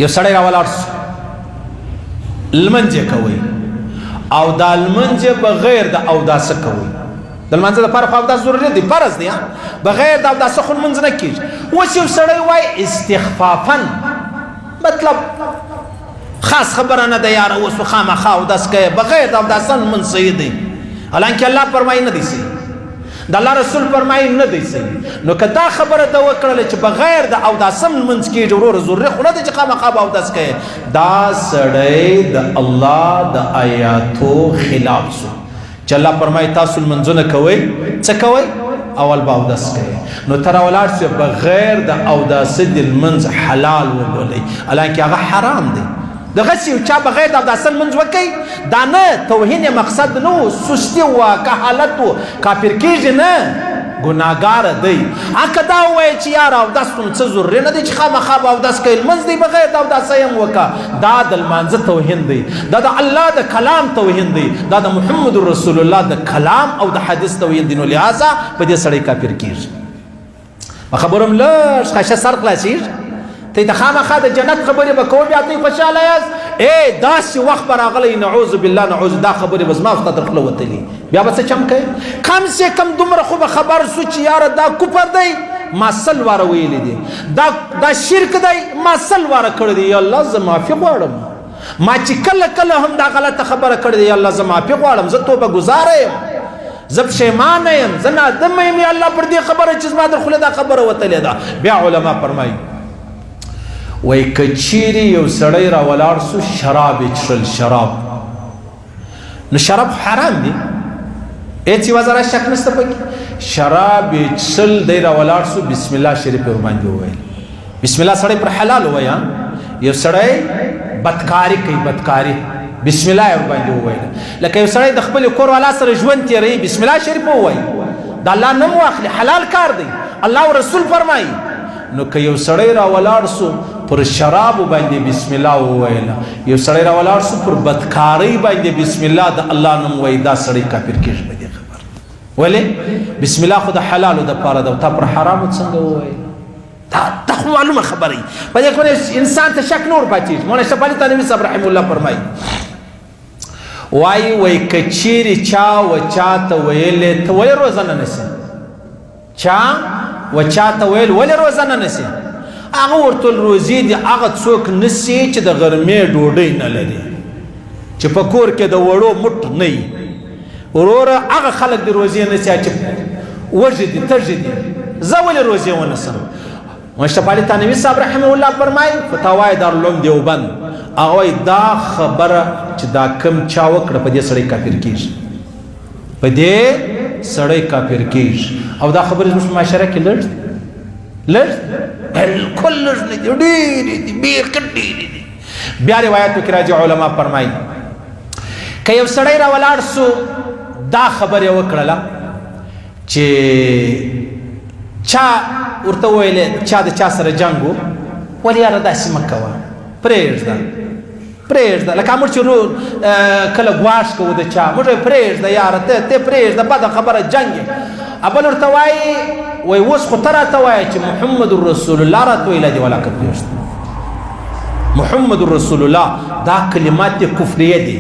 یو سړی راولاړ سو، لمونځ یې کوي او دا لمونځ یې بغیر د اوداسه کوي. د لمانځه دپاره خو اوداس ضروري دی، فرض دی، بغیر د اوداسه خو لمونځ نه کېږي. اوس یو سړی وایي استخفافا، مطلب خاص خبره نه ده یاره، اوس خو خامخا اودس کوې، بغیر د اوداسه لمونځ صحیح دی، حالانکه الله فرمایي نه دی صحیح، د الله رسول فرمایي نه دی صحیح. نو که دا خبره ده وکړله چې بغیر د اوداسه لمونځ کېږي، وروره ضروري خو نه ده چې خامخا به اودس کوې، دا سړی د الله د آیاتو خلاف سو چې الله فرمایي تاسو لمونځونه کوئ، څه کوئ؟ اول به اودس کوئ. نو ته راولاړ سې بغیر د اوداسه د لمونځ حلال وبولئ، حالانکه هغه حرام دی. دغسې یو چا بغیر د اوداسه لمونځ وکړي، دا نه توهین یې مقصد نه و، سستي وه، کهالت و، کافر کېږي نه، ګناهګار دی. که دا ووایي چې یاره اودس کوم څه ضروري نه دی چې خامخا به اودس کوي، لمونځ دی بغیر د اوداسه یې هم وکړه، دا د لمانځه توهین دی، دا د الله د کلام توهین دی، دا د محمد رسول الله د کلام او د حدیث توهین دی. نو لهذا په دې سړی کافر کېږي. په خبرو هم لږ خشه سر خلاصېږي، ته ته خامخا د جنت خبرې به کوو، بیا ته خوشحاله یاست. ای داسې وخت به راغلی، نعوذ بالله نعوذ، دا خبرې به زما ستا تر خوله وتلي، بیا به څه چم کوې؟ کم سه کم دومره خو به خبر سو چې یاره دا کفر دی، ما سل واره ویلي دي، دا شرک دی، ما سل واره کړی دی، یا الله زه معافي غواړم، ما چې کله کله هم دا غلطه خبره کړې ده، یا الله زه معافي غواړم، زه توبه ګزاره یم، زه پښیمانه یم، زه نادمه یم، یا الله پر دې خبره چې زما در خوله دا خبره وتلې ده. بیا علما فرمایي وایي که چیرې یو سړی راولاړ سو شراب یې څښل، شراب، نو شراب حرام دی، هېڅ یوه ذره شک نشته پکې، شراب یې څښل، دی راولاړ سو بسم الله شریف یې ورباندې وویل. بسم الله سړی پر حلال ووایه، یو سړی بدکاري کوي، بدکاري بسم الله یې ورباندې وویل، لکه یو سړی د خپل کور والا سره ژوند تېروي، بسم الله شریف ووایي، د الله نوم واخلي، حلال کار دی، الله او رسول فرمایي. نو که یو سړی راولاړ سو پر شرابو باندې بسم الله وویله، یو سړی راولاړ سو پر بدکارۍ باندې بسم الله د الله نوم وایي، دا سړی کافر کېږي په دې خبره. ولې؟ بسم الله خو د حلالو دپاره ده، تا پر حرامو څنګه وویل؟ دا خو معلومه خبره وي، په دې خبره انسان ته شک نور پاتېږي. مولانا اشرف علي تنوي صاحب رحمه الله فرمایي وایي وایي که چیرې چا و چا ته ویلې ته ولې روزه نه نیسې، چا و چا ته ویل ولې روزه نه نیسې، هغه ورته روزې دي هغه څوک نیسي چې د غرمې ډوډۍ نه لري، چې په کور کې د وړو مټ نه وي. وروره هغه خلک د روزې نیسي چې وږي دي، تږي دي، زه ولې روزې ونیسم؟ مشرف علي تنوي صاحب رحمه الله فرمایي فتاوای دارالعلوم دیوبند، هغه وایي دا خبره چې دا کم چا وکړه په دې سړی کافر کېږي، په دې سړی کافر کېږي. او دا خبرې زموږ په معاشره کې لږ دي، لږ بالکل لږ نه دي، ډېرې دي، بیخي ډېرې دي. بیا روایتو کې راځي علما فرمایي که یو سړی راولاړ سو دا خبرې وکړله چې چا ورته وویلې چا د چا سره جنګ و، ولې یاره داسې مه کوه، پرېږده پرېږده، لکه موږ چې کله ګواښ کوو د چا، موږ وایو پرېږده یاره، ته پرېږده، بده خبره جنګ یې. بل ورته وایي وایي اوس خو ته راته وایه چې محمد رسول الله راته ویلی دی، ولاکه پرېږده. محمد رسول الله دا کلمات کفریه دي،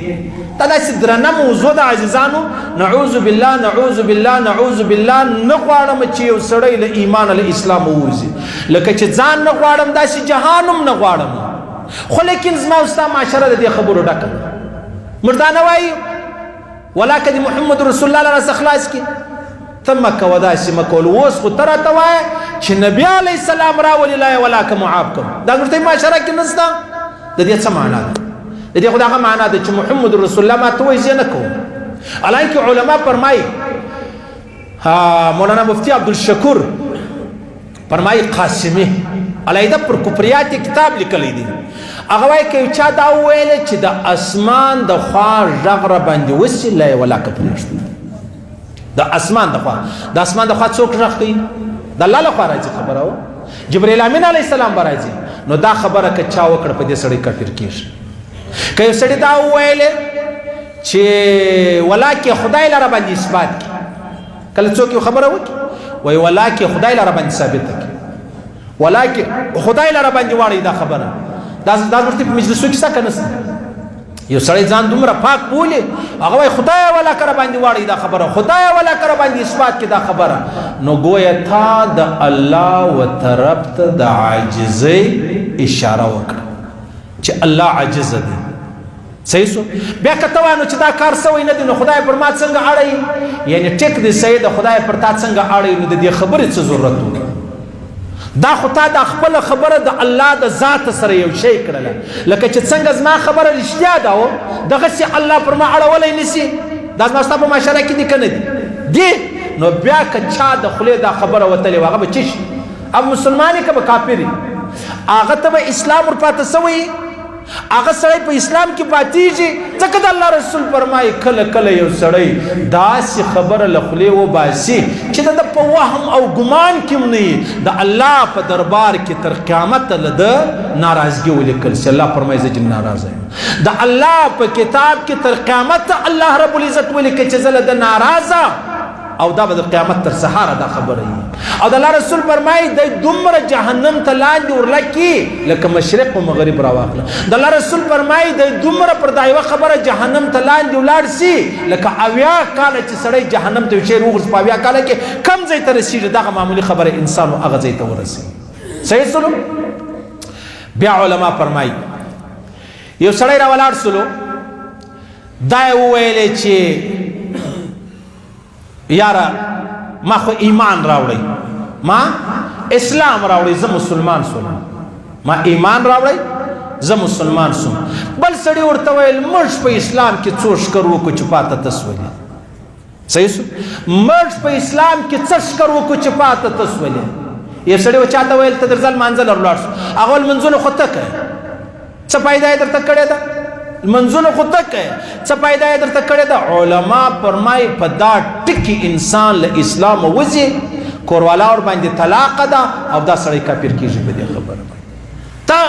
دا داسې درنه موضوع ده عزیزانو. نعوذ بالله نعوذ بالله نعوذ بالله، نه غواړم چې یو سړی له ایمان له اسلام ووځي، لکه چې ځان نه غواړم داسې جهان هم نه غواړم، خو لیکن زما او ستا معاشره د دې خبرو ډکه ده. موږ دا نه وایو ولاکه د محمد رسول الله له راسه خلاص کړي، ته مه کوه داسې مه کول. اوس خو ته راته وایه چې نبي علیه السلام راولي لا یې ولاکه معاف کړم، دا زموږ ته معاشره کې نشته. د دې څه معنا ده؟ د دې خو دغه معنا ده چې محمد رسول الله ما ته وایي زه نه کوم. حالانکه علما فرمایي، مولانا مفتي عبدالشکور فرمایي قاسمي علیده پر کفریات کتاب لیکلی دی، هغه وایي که یو چا دا وویل چې د اسمان د خوا غږ را باندې وسي لا یې ولاکه پرېږدي. د اسمان د خوا، د اسمان د خوا څوک غږ کوي؟ د الله له خوا راځي خبره و، جبرئیل امین علیه السلام به راځي. نو دا خبره که چا وکړه په دې سړی کافر کېږي. که یو سړي دا وویل چې ولاکې خدای لره باندې اثبات کړي، کله څوک یو خبره وکړي وایي ولاکې خدای لره باندې ثابته کړي، ولاکې خدای لره باندې واړوي دا خبره، دا دا ورته په مجلسو کې څه کنه؟ یو سړی ځان دومره پاک بولي، هغه وایي خدای ولا کر باندې واړی دا خبره، خدای ولا کر باندې اثبات کې دا خبره. نو گویا تا د الله و طرف ته د عاجزۍ اشاره وکړه چې الله عاجز دی. صحیح سو؟ بیا که ته وایې نو چې دا کار سوی نه دی، نو خدای پر ما څنګه اړوي؟ یعنې ټیک دی، صحیح ده، خدای پر تا څنګه اړوي؟ نو د دې خبرې څه ضرورت و؟ دا خو تا دا خپله خبره د الله د ذات سره یو شی کړله، لکه چې څنګه زما خبره رښتیا ده او دغسې الله پر ما اړولی نسي. دا زما ستا په معاشره کې دي که نه دي؟ دي. نو بیا که چا د خولې دا خبره وتلې وه، هغه به څه شي؟ هغه مسلمان که به کافر؟ هغه ته به اسلام ورپاته سوی؟ هغه سړی په اسلام کې پاتېږي؟ ځکه د الله رسول فرمایي کله کله یو سړی داسې خبره له خولې وباسي چې د ده په وهم او ګمان کې هم نه وي، د الله په دربار کې تر قیامته له ده ناراضګي ولیکل شي. الله فرمایي زه جن ناراضه یم. د الله په کتاب کې تر قیامته الله رب العزت ولیکه چې زه له ده ناراضه، او دا به د قیامت تر سهاره دا خبره وي. او د الله رسول فرمایي دی دومره جهنم ته لاندې ورلکي لکه مشرق او مغرب راواخله. د الله رسول فرمایي دی دومره پر دا یوه خبره جهنم ته لاندې ولاړ سي لکه 70 کاله چې سړی جهنم ته یو شی وغورځي، په 70 کاله کې کم ځای ته رسېږي، دغه معمولي خبره انسان هغه ځای ته ورسوي. صحیح سلو؟ بیا علما فرمایي یو سړی راولاړ سلو، دا یې وویلې چې یاره ما خو ایمان راوړی، ما اسلام راوړی، زه مسلمان سوم، ما ایمان راوړی، زه مسلمان سوم. بل سړي ورته ویل موږ په اسلام کې څو ښکر وکړو چې پاته ته سولې. صحیح سو؟ موږ په اسلام کې څه ښکر وکړو چې پاته ته سولې. یو سړي و چاته ویل ته درځه لمانځه له ولاړ سو، هغه لمونځونه خو ته کوې، څه فایده یې درته کړې ده؟ لمونځونه خو ته کوې، څه فایده یې درته کړې ده؟ علما فرمایي په دا ټکي انسان له اسلامه وځي، کوروالا ورباندې طلاقه ده او دا سړی کافر کېږي په دې خبره باندې. ته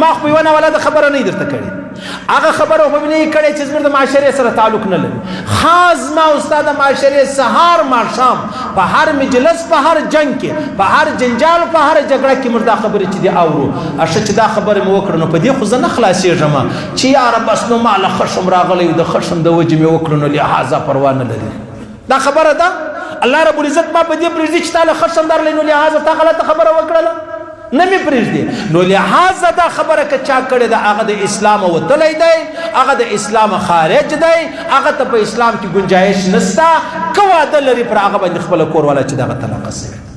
ما خو یوه ناولده خبره نه درته کړې، هغه خبره خو مې نه کړې چې زموږ د معاشرې سره تعلق نه لري. خاص ما او ستا د معاشرې سهار ماښام په هر مجلس، په هر جنګ کې، په هر جنجال، په هر جګړه کې موږ دا خبرې چې دي اورو. ښه چې دا خبرې مې وکړه نو په دې خو زه نه خلاصېږم چې یاره بس نو ما له خشم راغلی، د خشم د وجې مې وکړه، نو لهذا پروا نه لري. دا خبره ده الله رب العزت ما په دې پرېږدي چې تا له خشم درلی، نو لهذا تا غلطه خبره وکړله، نه مې پرېږدي. نو لهذا دا خبره که چا کړې ده هغه د اسلام وتلی دی، هغه د اسلام خارج دی، هغه ته په اسلام کې ګنجایش نسته. که واده لري پر هغه باندې خپله کور والا چې دغه طلاقه سوې.